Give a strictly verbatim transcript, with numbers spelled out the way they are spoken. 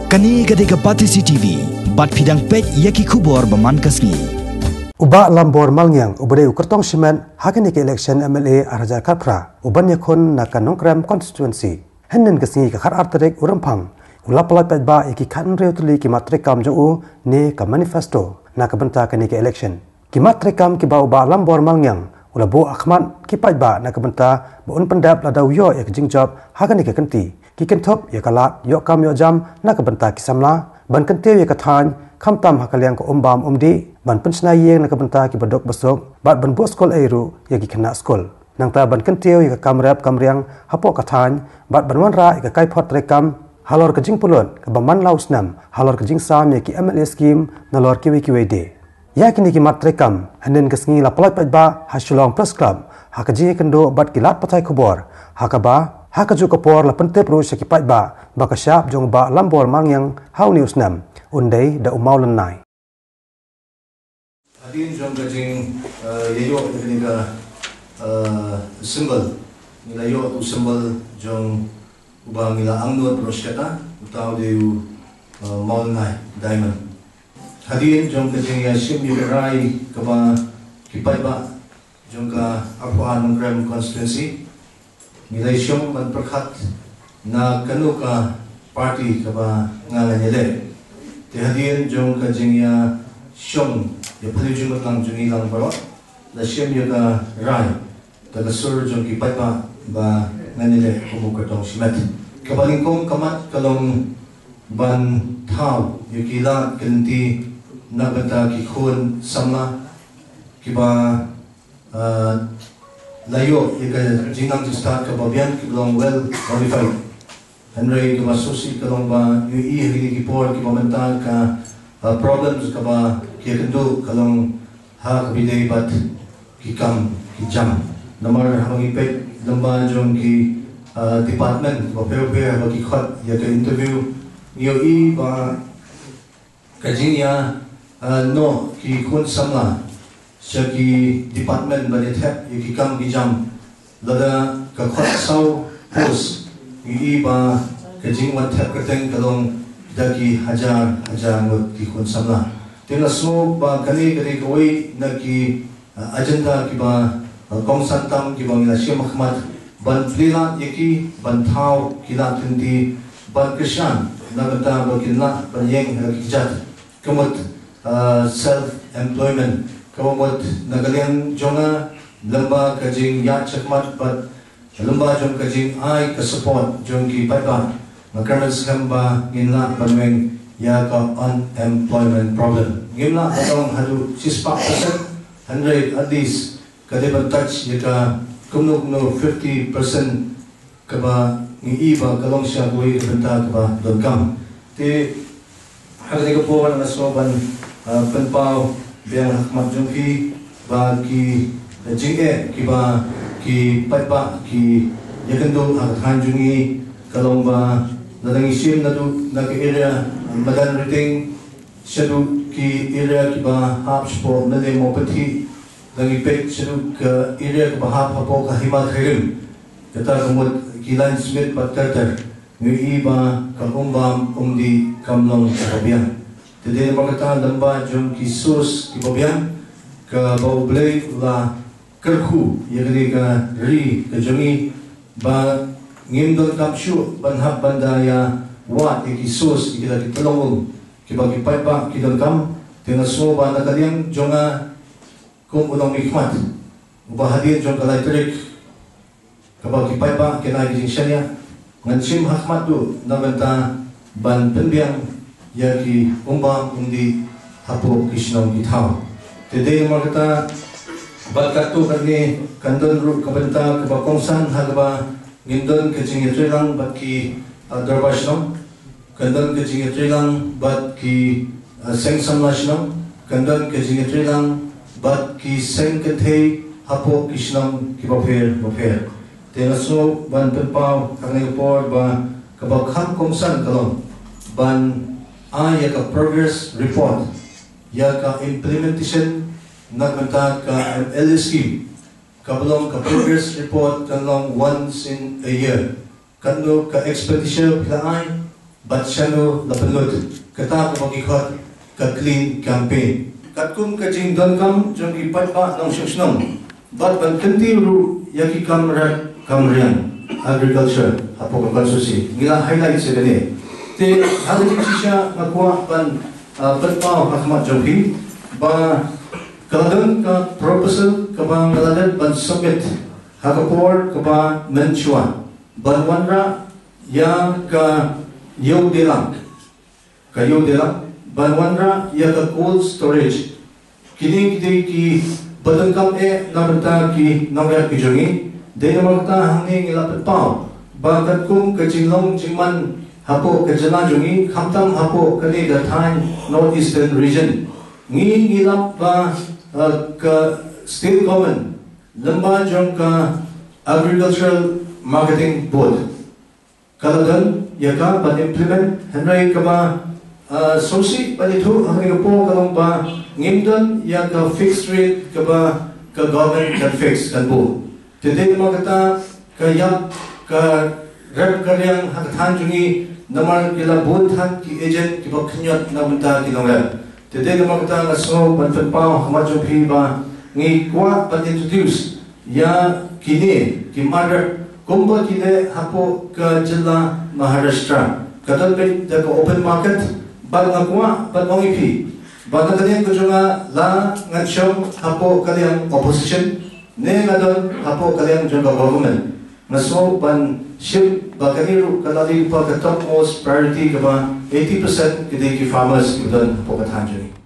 Kane ka dei ka Batesi T V, bad phi dang peit ïa ki khubor ba man ka sngi. U Bah Lambor Malngiang, uba dei u kyrtong shimet ha kane ka election M L A ar hajar khatphra, u ban ïakhun na ka Nongkrem constituency. Hynnin ka sngi ka khatar tarik u Rymphang, u la pynlait paidbah ïa ki khathynriew tylli ki mat treikam jong u ne ka manifesto na ka bynta kane ka election. Ki mat treikam kiba u Bah Lambor Malngiang u la buh ha khmat ki paidbah na ka bynta ba un pyndep lada u ïoh ïa ka jingjop ha kane ka kynti, ki kynthup ïa ka lad ïoh kam ïoh jam na ka bynta ki samla, ban kyntiew ïa ka thaiñ, khamtam ha ka liang ka um bam um dih, ban pynshna ïing na ka bynta kiba duk ba suk, bad ban buh skul ei ruh ïa ki khynnah skul. Nangta ban kyntiew ïa ka kam rep kam riang hapoh ka thaiñ, bad ban wanrah ïa ka kaiphod treikam halor ka jingpynlut kaba man la u snem halor ka jingsam ïa ki M L A scheme nalor kiwei kiwei de. Ïa kine ki mat treikam, hynnin ka sngi la pynlait paidbah ha Shillong Press Club ha ka jingïakynduh bad ki lad pathai khubor, ha kaba ha kajuh ka por la pyntip ruh sha ki paidbah ba ka shap jong u Bah Lambor Malngiang ha une u snem un dei da u Mawlynnai. Hadien jong ka jing, eh, ïa ïoh ïa kane ka, eh, symbol, ngi la ïoh u symbol jong uba ngi la angnud ruh shi katta, uta u dei u, eh, Mawlynnai Diamond. Hadien jong ka jingïashim ïa ka rai kaba ki paidbah jong ka Upper Nongkrem constituency, ngi la ïashong ban pyrkhat na kano ka party kaba nga ngan ïaleh. Te hadien jong ka jingïashong ïaphylliew jingmut lang jong ngi lang baroh, la shim ïa ka rai da ka sur jong ki paidbah ba ngan ïaleh kum u kyrtong shimet. Kaba nyngkong ka mat ka long ban thaw ïa ki lad ki lynti na ka bynta ki khun samla kiba, ah, la ïoh ïa ka jingnang jingstad kaba biang, kiba long well qualified. Hynrei kaba sngewsih ka long ba ngi ïohi ha kine ki por kiba mynta ka, ah, problems kaba ki ïakynduh ka long ha kaba ïadei bad ki kam ki jam. Namar haba ngi peit lyngba jong ki, ah, department bapher bapher haba ki khot ïa ka interview, ngi ïohi ba ka jingïa, ah, noh ki khun samla sha ki department ban ïa thep ïa ki kam ki jam, lada ka khot saw post, ngi ïohi ba ka jingwan thep kyrteng ka long da ki hajar hajar ngut ki khun samla. Te nga sngew ba kane ka dei kawei na ki, ah, agenda kiba, ah, kongsan tam kiba ngi la shim ha khmat ban plie lad ïa ki, ban thaw ki lad ki lynti, ban kyrshan na ka bynta ba kin lah ban ïeng ha ki kjat. Ka mut, ah, self employment, kaba mut na ka liang jong nga, lyngba ka jingïaid shakhmat bad lyngba jong ka jingai ka support jong ki paidbah, nga kyrmen skhem ba ngin lah ban weng ïa ka unemployment problem. Ngim lah ban ong haduh shispah percent, hynrei at least ka dei ban touch ïa ka kumno kumno fifty percent kaba ngi ïohi ba ka long sha kawei ka bynta kaba donkam. Te ha kane ka por nga sngew ban, ah, pynpaw biang ha khmat jong phi ba ki, eh, jingeh kiba ki paidbah ki ïakynduh ha ka thaiñ jong ngi ka long ba lada ngi shim naduh na ka area, ah, Madan Riting, shaduh ki area kiba hap shapoh Mylliem Mawpynthiah, lada ngi peit shaduh ka area kaba hap hapoh ka Hima Khyrim, kata ka mut ki Llain Smit bad Kyrter, ngi ïohi ba ka um bam um dih kam long kaba biang. Te dei namar kata lyngba jong ki source kiba biang kaba U Blei u la kyrkhu ïa kane ka ri ka jong ngi ba ngim donkam shuh ban hap ban da ïa wad ïa ki source ïa kita ki tyllong um kiba ki paidbah ki donkam. Te nga sngew ba na ka liang jong nga kum u nongmihkhmat uba hadien jong ka lai tarik kaba ki paidbah kin ai ki jingshaniah, ngan shim ha khmat duh na ka bynta ban pynbiang ïa ki um bam um dih hapoh ki shnong ki thaw. Te dei namar kata bad katto katne kan don ruh ka bynta kaba kongsan ha kaba ngin don ka jingïatreilang bad ki, ah, dorbar shnong, kan don ka jingïatreilang bad ki, ah, seng samla shnong, kan don ka jingïatreilang bad ki seng kynthei hapoh ki shnong kiba pher bapher. Te nga sngew ban pynpaw ha kane ka por ba kaba kham kongsan ka long ban ai ïa ka progress report ïa ka implementation na ka bynta ka M L A scheme. Kaba long ka progress report kan long once in a year. Katno ka expenditure phi la ai, Bad shano la pynlut kata kaba ki khot ka clean campaign. Katkum ka jingdonkam jong ki paidbah nongshong shnong bad ban kyntiew ruh ïa ki kam rep kam riang agriculture hapoh ka constituency, ngi la highlight sha kane. Te ha ka jingshisha nga kwah ban, ah, pynpaw ha khmat jong phi ba ka la don ka proposal kaba nga la dep ban submit ha ka por kaba mynshuwa ban wanrah ïa ka ïew dilang, ka ïew dilang ban wanrah ïa ka cold storage. Kine ki dei kiba donkam eh na bynta ki nongrep ki jong ngi. Dei namar kata hangne ngi la pynpaw ba katkum ka jinglong jingman hapoh ka jylla jong ngi, khamtam hapoh kane ka thaiñ North Eastern Region, ngi ngi lap ba, uh, ka state government lyngba jong ka Agricultural Marketing Board ka la don ïa ka ban implement, hynrei kaba, ah, sngewsih ban ïathuh ha kane ka por ka long ba ngim don ïa ka fixed rate kaba ka government kan fix, kan buh. Te dei namar kata ka ïap ka rep ka riang ha ka thaiñ jong ngi, namar ki la bun than ki agent kiba khñiot na bynta ki nongrep. Te dei namar kata nga sngew ban pynpaw ha khmat jong phi ba ngi kwah ban introduce ïa kine ki mad rep kumba ki leh hapoh ka jylla Maharashtra. Ka don beit da ka open market, bad nga kwah ban ong ïa phi ba na ka liang ka jong nga, la ngan shong hapoh ka liang opposition ne nga don hapoh ka liang jong ka government, nga sngew ban shim ba kane ruh ka la dei lypa ka topmost priority, kaba eighty percent ki dei ki farmers kiba don hapoh ka thaiñ jong ngi.